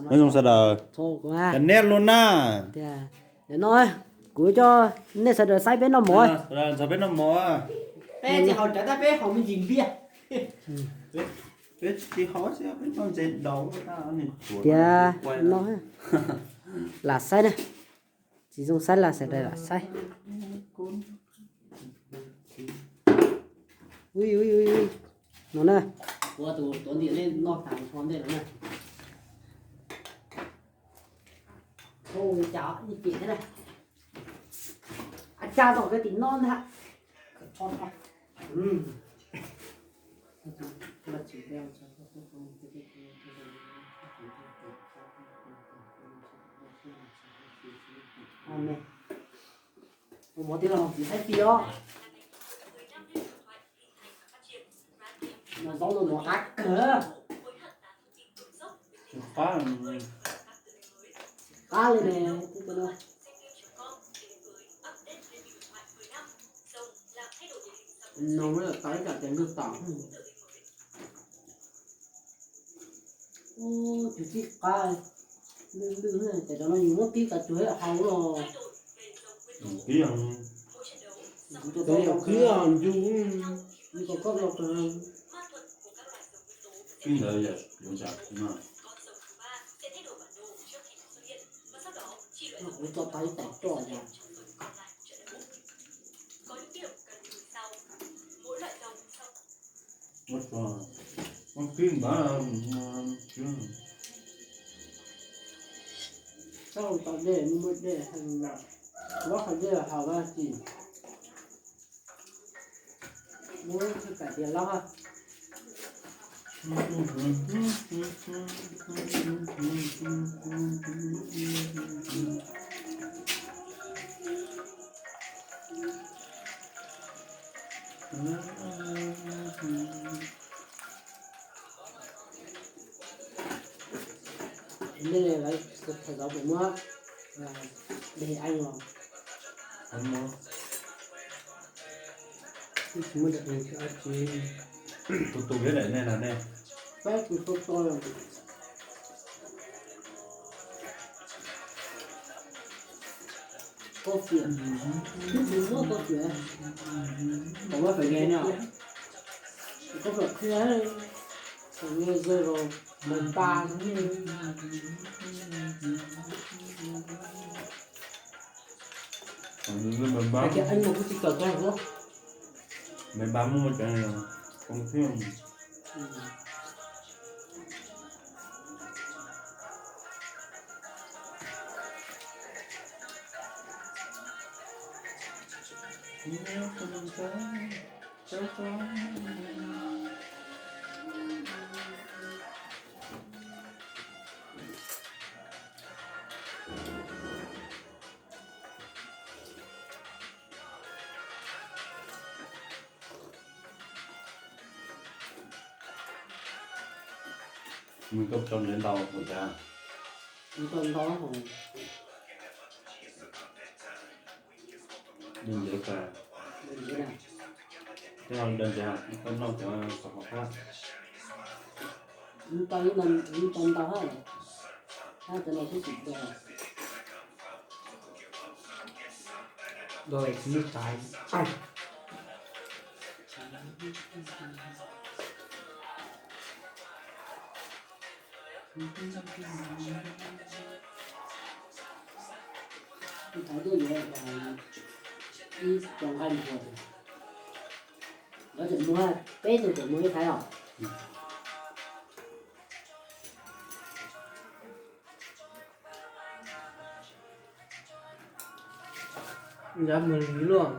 Nyob zoo sawv daws, neb luaj na. Tias, no kuv coj nej sawv daws saib peb noj mov. Nrog peb noj mov. Peb tsis haus rawv tab peb haus me ntsis npiaj. Peb tsis haus, peb noj ntses daus. Tias no, lam saib na. Tsis zoo saib los sawv daws lam saib. Ui, ui, ui, ui. No na. Ua tus tuav ntias nej noj tas nrho ntej no na. Ua cas ib pem thiab na. A, tsa tom kawg tim no ntag. Ua mov tij laug txiv saib fij os. Noj zaub noj mov qab kawg. Tsis qab. Qab li ne, no tau ib tsam ces nrog tom. Ub, tus txij qab lwj lwj, ces cov no yus muab kib kav cuag haus los. Kib, kib ncu, kib ntawd yog yoov cas no. Kuv tso tau ib tais coj yog. Ua tso, ua kib npab. Tau tau dej, muaj dej, muab qhov dej haus dab tsi. Muab kais tias loj. Nej lawv thov zov kuv muab dej eej los. Tsis muaj dej eej, tus tus thiab daim nej na nej. Peb tus tau tau. Koj tias, tus muab koj tias, koj muab fais ghe no. Koj fais qhia, fais ghe zero, mười ba. Mười ba. Hais tias anh mà cũng chỉ cởi ra đúng không? Mười ba muaj cov công thức. Nws tau tso ntev ntau ua cas? Nws tau ntau hos. Nws ntev tas. Nws ntev na. Tej no ntev ntev, koj noj cov kom hov qab. Nws tau, nws tau ntau hab. Hab cov no twb tsis tau. Dos tsis muaj tsaiv. Tus thaum twg yuav ib cov nqaij npua, lawv tseem muag, peb tug tseem muag ib thaiv os. Nrad mus lig luaj.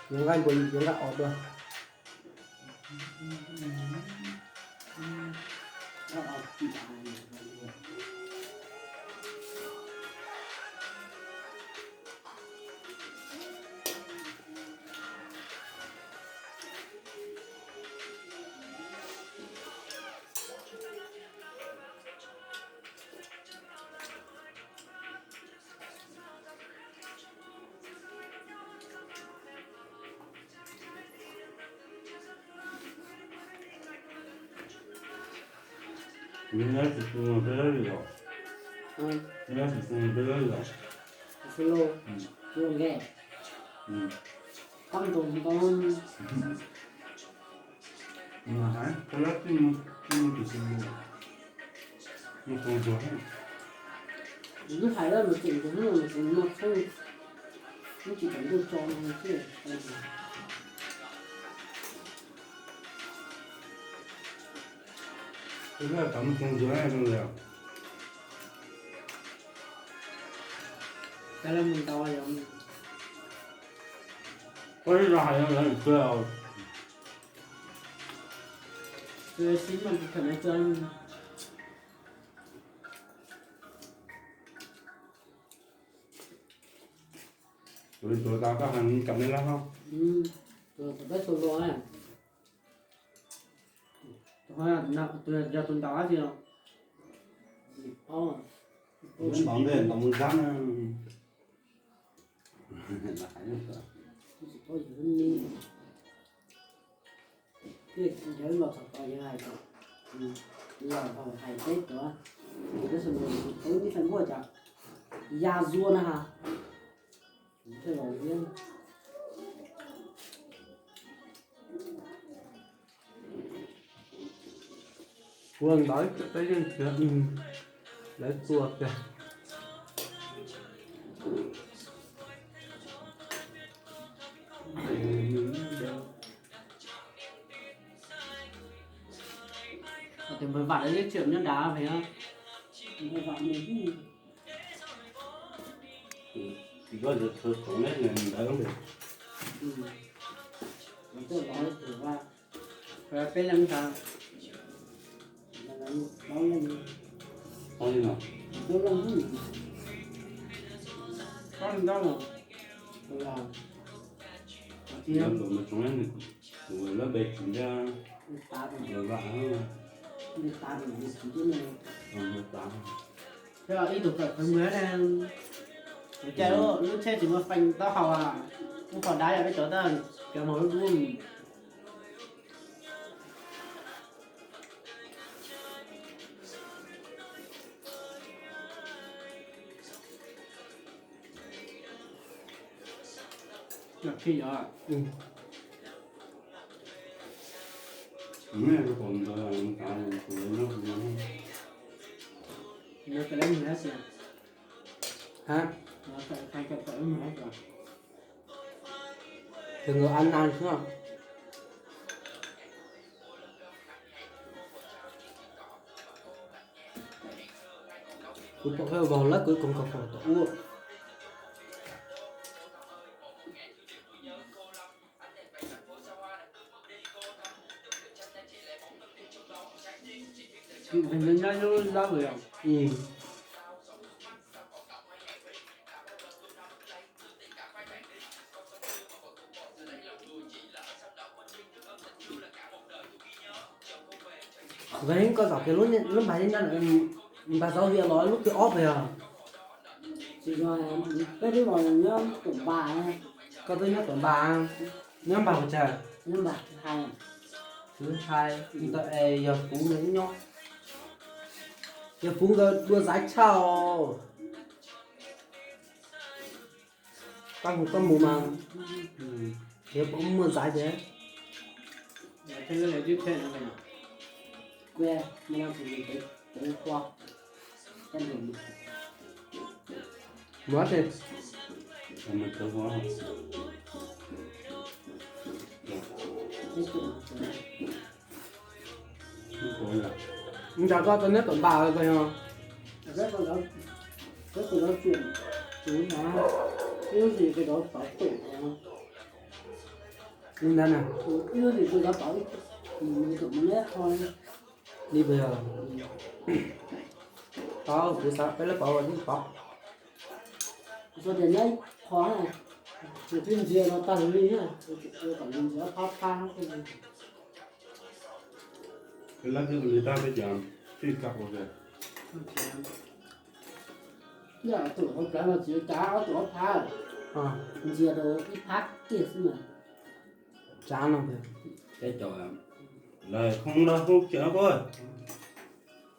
Yuav nqaij npua, yuav nqaij os dua. Nyob tsis tu peb lab li os. Nyob tsis tu peb lab li os. Tsis tu, tu nqe. Pab nrog nto. Mas hais peb lab tij, tij tsis tu, mus tu ntsuag. Lub hais lawm mas tseem ntsuag, mas tseem noj tshoob, lub tsis tau ntuj tso xwb. Peb lab tau mus tu ntsuag zoo li os. Peb lab mus ntau yom. Peb lab hais lawm tsuas, tsuas sib noj tsis kheem na tsuas. Tus li tus tau koj hais kam me lab hos. Tus peb xu luag, yog tus ntau dab tsi os. Ntau ntej ntau mus zab na. Yawg los txog tod yawg hais kom, los hais peb tuav, tus peb xu luag tus tub ib feem nkuaj cov ya zuag na ha. Thiaj los liab. Ua ntawd peb yeej txiav lawv tua tiag. Tus npawg Vam lawv yeej tseem nyob nrad pem. Peb leeg ntag. Ntau, ntau, ntau. Tus lab npe tsis nca, tus vam, tus tav. Ib tug kawm khwv mus na, ua cas lub tsheb tsis muaj feem taub hau, lub phom dab yog peb cov tab, cov mas lub dub. Hab, tus nkaus an na xwb. Kuv pom qhov vog lawm kuv koom kom tom ub. Nyob lub lab li. Veeb, koj zaum kiag lub npas li ntag, npas zaub hiav los lub twg ob pes os? Tsis yog, peb twb los nyob Tuam Npas. Koj twb nyob Tuam Npas, nyob npas ua cas? Nyob npas Hais. Hais ntawd es yog kuv ntawd nyob, yog kuv nkawd dua Zaiv tshaj os. Koj mus, koj mus mas, yuav pom muaj Zaiv thiab. Mus ces. Nrog koj tau nyob Tuam Npas koj yog. Li ntawd na. Li puas yog? Tau, kuv xav peb lab pauv los yeej tau. Kuv xav tias nyob ib qho na, kuv twb ntsia no tag li na, kuv kom nws ntsia phab phab. Peb lab twb ua li tab peb cov tij tau ua ke. Yog tus hauv plawv mas tsis ua cas, ob tug ob phab, ntsia rau ib phab kiag xwb mas. Tsav no, peb cov lawv hoob lawv hoob kiag no puas.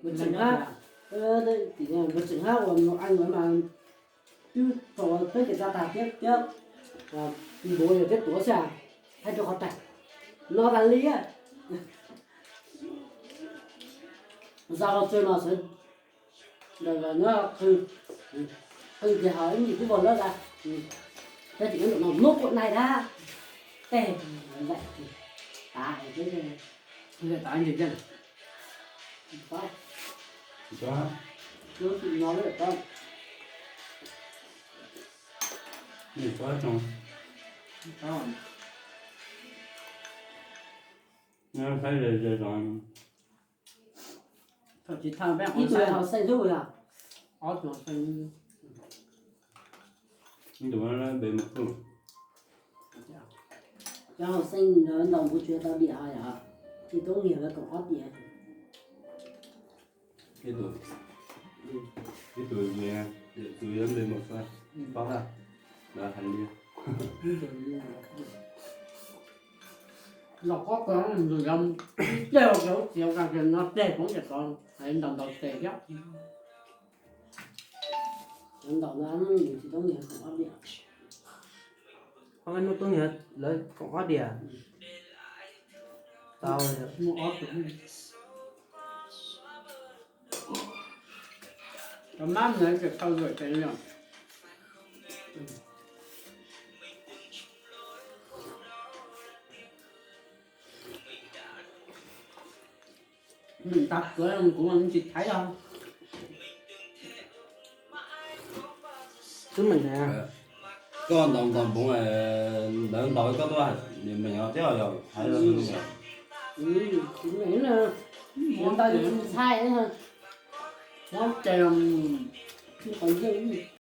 Npawg Tseem Hab, npawg Tseem Hab uas nws ees lawm mas twb tau peb kev tsa tag thiab thiab, ntuav yog thiab tuav xwb, thaij rau qhov tag no tas li. Zaj los txog no xwb, ntawm los nyob qw, qw tias ho ib ntsis twb vog lawm tas, peb tseem nyob ntawm no muab kuam nai dab, tej laim tas, tas ntses no lawm tas. Tsis thawj peb ib tug hauv xeej xwb yog ob tug hauv xeej. Ib tug npe mus pheej. Cov hauv xeej ntawd ntaus npuv tsuav tau diam yom, tsis tub nyiag lawv koom ob diam. Ib tug, ib tug txwv, txwv npe mus pheej, paub lawm, lawv hais li. Los qab ko ntug yog ib pliag ua kiag ub txiv ua kiag no tes poob ces tod hais ntaus ntaus tes thiab. Ntaus no tsis tub nyiag koom ob diam. Ob hnub tub nyiag lawv koom ob diam. Tau, muaj ob tug. Cov mab ntawd ces thau zuam ces yog. Ntab kuv kuv tsis thaiv os. Twb meem na. Koj ntaus ntaus npoov, lawv ntaus koj tuaj, meem os thiab yog thaiv los meem. Ntaus ntshai, nyob ces qhov ncauj.